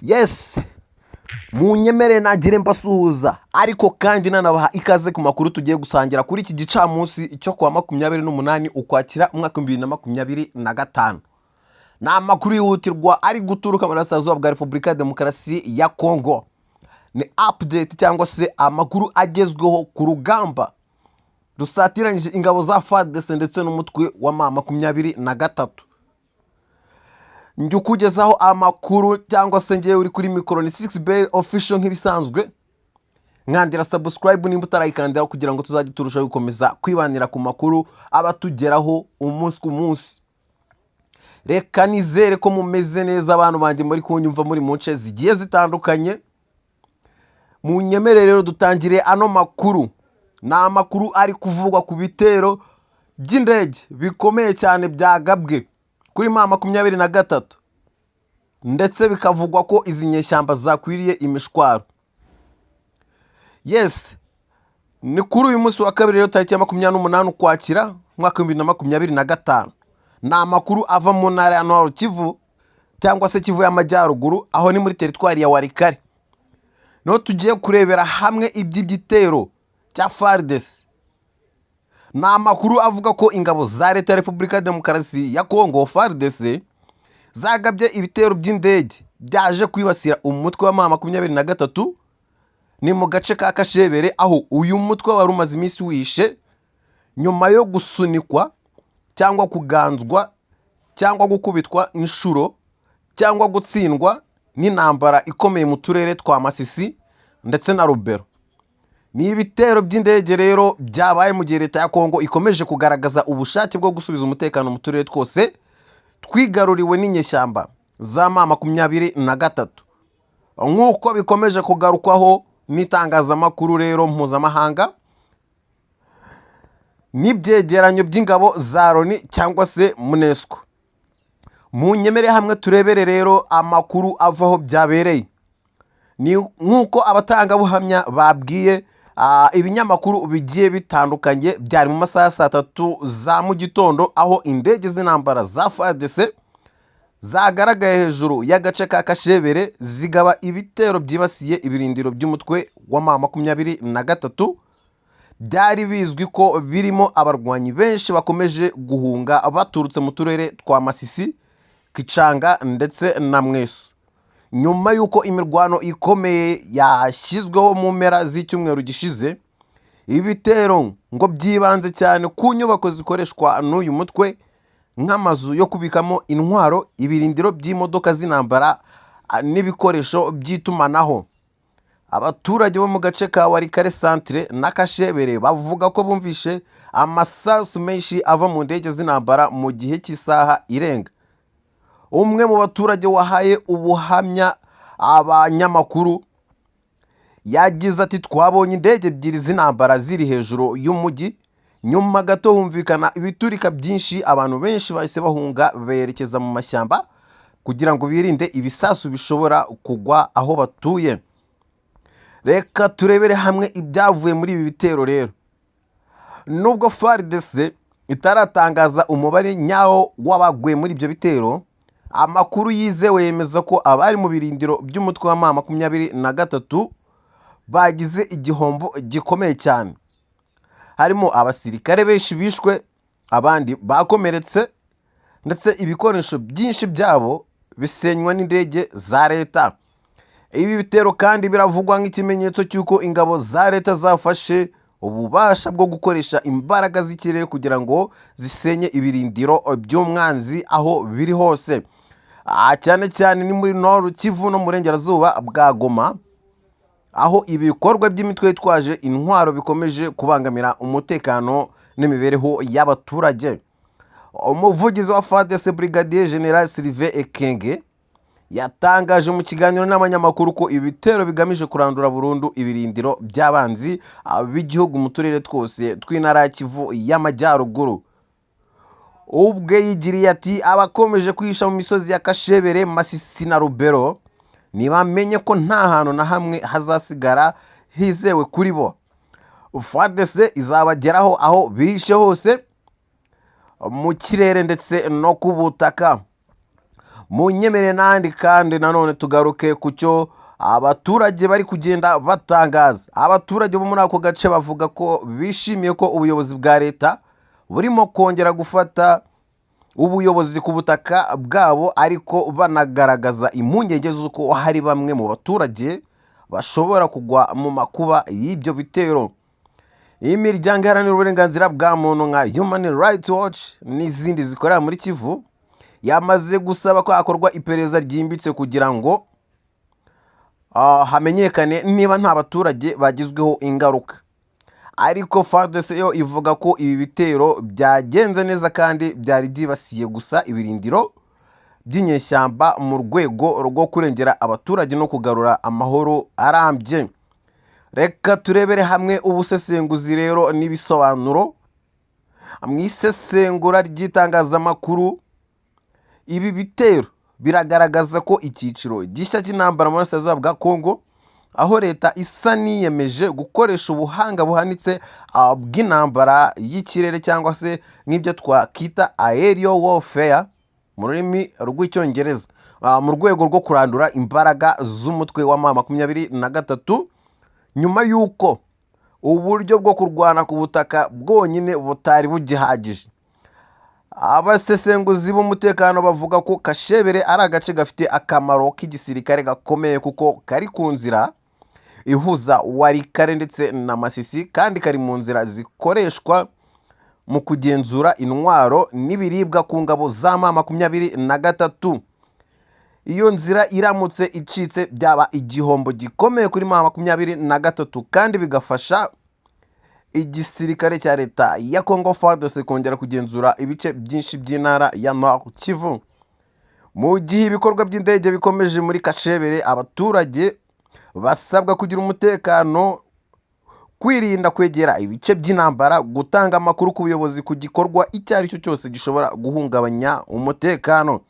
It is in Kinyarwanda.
Yes, munyemere nagire mbasuhuza, ariko kandi nanabaha ikaze ku makuru tugiye gusangira kuri iki gicamunsi cyo kuwa 28 Ukwakira umwaka 2025. Ni amakuru yihutirwa ari guturuka mu burasirazuba bwa Repubulika ya Demokarasi ya Kongo. Ni update cyangwa se amakuru agezweho ku rugamba rusatiranyije ingabo za FARDC ndetse n'umutwe wa M23. Njye ukugezaho amakuru cyangwa se ngewe uri kuri mikoro ni 6 Bay Official nk'ibisanzwe. Nkandira subscribe nimba utarayikandira kugira ngo tuzajye turushaho gukomeza kwibanira ku makuru aba atugeraho umunsi ku munsi. Reka nizere ko mumeze neza, abantu banjye muri kunyumva muri mu nce zigiye zitandukanye. Munyemere rero dutangire ano makuru. Ni amakuru ari kuvugwa ku bitero by'indege bikomeye cyane byagabwe kuri M23, ndetse bikavugwa ko izi nyeshyamba zakwiriye imishwaro. Yes, ni kuri uyu munsi wa kabiri rero, tariki ya 28 Ukwakira umwaka 2025. Ni amakuru ava mu ntara ya Nord Kivu cyangwa se Kivu y'Amajyaruguru, aho ni muri teritwari ya Walikale. Niho tugiye kurebera hamwe iby'igitero cya FARDC. Ni amakuru avuga ko ingabo za Leta ya Repubulika ya Demokarasi ya Kongo, FARDC, zagabye ibitero by'indege byaje kwibasira umutwe wa M23. Ni mu gace ka Kashebere, aho uyu mutwe wari umaze iminsi wishe nyuma yo gusunikwa cyangwa kuganzwa cyangwa gukubitwa inshuro cyangwa gutsindwa n'intambara ikomeye mu turere twa Masisi ndetse na Rubero. Ni ibitero by'indege rero byabaye mu gihe Leta ya Kongo ikomeje kugaragaza ubushake bwo gusubiza umutekano mu turere twose twigaruriwe n'inyeshyamba za M23, nk'uko bikomeje kugarukwaho n'itangazamakuru rero mpuzamahanga n'ibyegeranyo by'ingabo za Loni cyangwa se MONUSCO. Munyemere hamwe turebere rero amakuru ava aho byabereye. Ni nk'uko abatangabuhamya babwiye ibinyamakuru bigiye bitandukanye, byari mu masaha ya saa tatu za mu gitondo, aho indege z'intambara za FARDC zagaragaye hejuru y'agace ka Kashebere zigaba ibitero byibasiye ibirindiro by'umutwe wa M23 byari bizwi ko birimo abarwanyi benshi bakomeje guhunga baturutse mu turere twa Masisi, Kicanga ndetse na Mweso, nyuma y'uko imirwano ikomeye yashyizweho mu mpera z'icyumweru gishize. Ibitero ngo byibanze cyane ku nyubako zikoreshwa n'uyu mutwe, nk'amazu yo kubikamo intwaro, ibirindiro by'imodoka z'intambara n'ibikoresho by'itumanaho. Abaturage bo mu gace ka Walikale Centre na Kashebere bavuga ko bumvishe amasasu menshi ava mu ndege z'intambara mu gihe cy'isaha irenga. Umwe mu baturage wahaye ubuhamya abanyamakuru yagize ati: "Twabonye indege ebyiri z'intambara ziri hejuru y'umujyi, nyuma gato humvikana ibiturika byinshi. Abantu benshi bahise bahunga berekeza mu mashyamba kugira ngo birinde ibisasu bishobora kugwa aho batuye." Reka turebere hamwe ibyavuye muri ibi bitero rero. Nubwo FARDC itaratangaza umubare nyawo w'abaguye muri ibyo bitero, amakuru yizewe yemeza ko abari mu birindiro by'umutwe wa M23 bagize igihombo gikomeye cyane, harimo abasirikare benshi bishwe, abandi bakomeretse, ndetse ibikoresho byinshi byabo bisenywa n'indege za leta. Ibi bitero kandi biravugwa nk'ikimenyetso cy'uko ingabo za leta zafashe ububasha bwo gukoresha imbaraga z'ikirere kugira ngo zisenye ibirindiro by'umwanzi aho biri hose. Cyane cyane ni muri Nord Kivu no mu burengerazuba bwa Goma, aho ibikorwa by'imitwe yitwaje intwaro bikomeje kubangamira umutekano n'imibereho y'abaturage. Umuvugizi wa FARDC, Brigadier General Sylvain Ekenge, yatangaje mu kiganiro n'abanyamakuru ko ibitero bigamije kurandura burundu ibirindiro by'abanzi b'igihugu mu turere twose tw'intara ya Kivu y'Amajyaruguru. Ubwe yigiriye ati: "Abakomeje kwihisha mu misozi ya Kashebere, Masisi na Rubero ntibamenye ko nta hantu na hamwe hazasigara hizewe kuri bo. FARDC izabageraho aho bihishe hose, mu kirere ndetse no ku butaka." Munyemere n'andi kandi nanone tugaruke ku cyo abaturage bari kugenda batangaza. Abaturage bo muri ako gace bavuga ko bishimiye ko ubuyobozi bwa leta burimo kongera gufata ubuyobozi ku butaka bwabo, ariko banagaragaza impungenge z'uko hari bamwe mu baturage bashobora kugwa mu makuba y'ibyo bitero. Imiryango iharanira uburenganzira bwa muntu nka Human Rights Watch n'izindi zikorera muri Kivu yamaze gusaba ko hakorwa iperereza ryimbitse kugira ngo hamenyekane niba nta baturage bagizweho ingaruka. Ariko FARDC yo ivuga ko ibi bitero byagenze neza kandi byari byibasiye gusa ibirindiro by'inyeshyamba mu rwego rwo kurengera abaturage no kugarura amahoro arambye. Reka turebere hamwe ubusesenguzi rero n'ibisobanuro. Mu isesengura ry'itangazamakuru, ibi bitero biragaragaza ko icyiciro gishya cy'intambara mu burasirazuba bwa Kongo, aho leta isa n'iyemeje gukoresha ubuhanga buhanitse bw'intambara y'ikirere, cyangwa se nk'ibyo twakita aerial warfare mu rurimi rw'Icyongereza, mu rwego rwo kurandura imbaraga z'umutwe wa M23, nyuma y'uko uburyo bwo kurwana ku butaka bwonyine butari bugihagije. Abasesenguzi b'umutekano bavuga ko Kashebere ari agace gafite akamaro k'igisirikare gakomeye, kuko kari ku nzira ihuza Walikale ndetse na Masisi, kandi kari mu nzira zikoreshwa mu kugenzura intwaro n'ibiribwa ku ngabo za M23. Iyo nzira iramutse icitse, byaba igihombo gikomeye kuri M23, kandi bigafasha igisirikare cya leta ya Congo FARDC kongera kugenzura ibice byinshi by'intara ya Nord Kivu. Mu gihe ibikorwa by'indege bikomeje muri Kashebere, abaturage basabwa kugira umutekano, kwirinda kwegera ibice by'intambara, gutanga amakuru ku buyobozi ku gikorwa icyo ari cyo cyose gishobora guhungabanya umutekano.